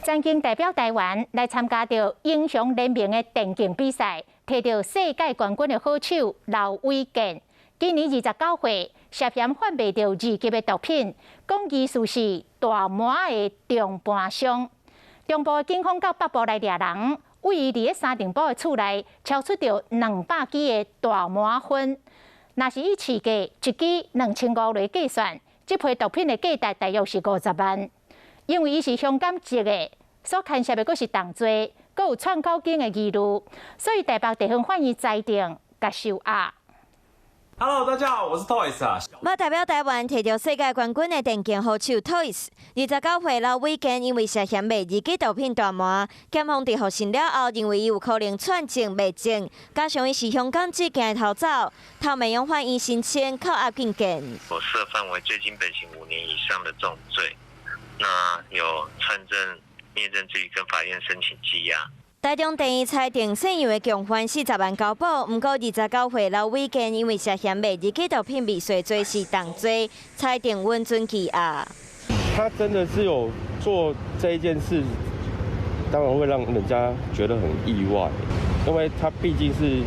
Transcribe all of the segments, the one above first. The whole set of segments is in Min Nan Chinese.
曾經代表台灣來參加著英雄聯盟的電競比賽，提著世界冠軍的好手劉偉健，今年29歲，涉嫌販賣著二級的毒品，講疑似是大麻的中盤商。中部的警方到北部來掠人，為伊佇咧三重埔的厝內抄出著200支的大麻粉。若是以市價一支2500來計算，這批毒品的價值大約是50萬。因為伊是香港籍的，所牽涉的閣是重罪，閣有串口供的疑慮，所以台北地方法院裁定共收押。 Hello，大家好，我是 Toys 啊。欲代表台灣提著世界冠軍的電競好手 Toys，29歲劉偉健因為涉嫌賣二級毒品大麻，檢方佇予審了後認為伊有可能串證賣證，加上伊是香港籍驚逃走，頭面向法院申請扣押禁見。所涉範為最輕本刑5年以上的重罪，那有串證、滅證之虞，跟法院申請羈押。台中地院裁定姓楊的共犯40萬交保，毋過29歲劉偉健因為涉嫌賣二級毒品未遂罪是重罪，裁定允准羈押。他真的是有做這一件事，當然會讓人家覺得很意外，因為他畢竟是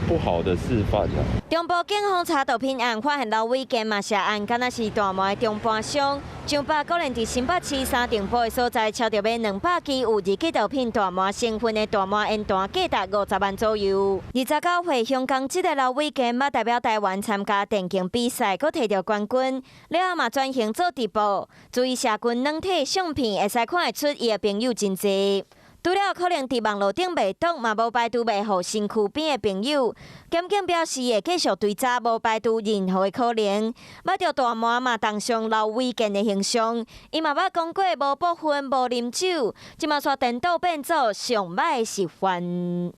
不好的示範啊。中部警方查毒品案，發現劉偉健嘛涉案，敢若是大麻的中盤商。上百個人佇新北市三重埔的所在，抄著賣200支有二級毒品大麻成分的大麻煙彈，價值50萬左右。29歲香港籍的劉偉健，捌代表台灣參加電競比賽，閣提著冠軍。了後嘛轉型做直播，注意社群軟體相片，會使看會出伊的朋友真濟。除了可能佇網路頂賣毒，嘛無排除賣予身軀邊的朋友。檢警表示會繼續追查，無排除任何的可能。捌著大麻嘛，重傷劉偉健的形象。伊嘛捌講過無博混、無啉酒，這馬煞顛倒變做上䆀的示範。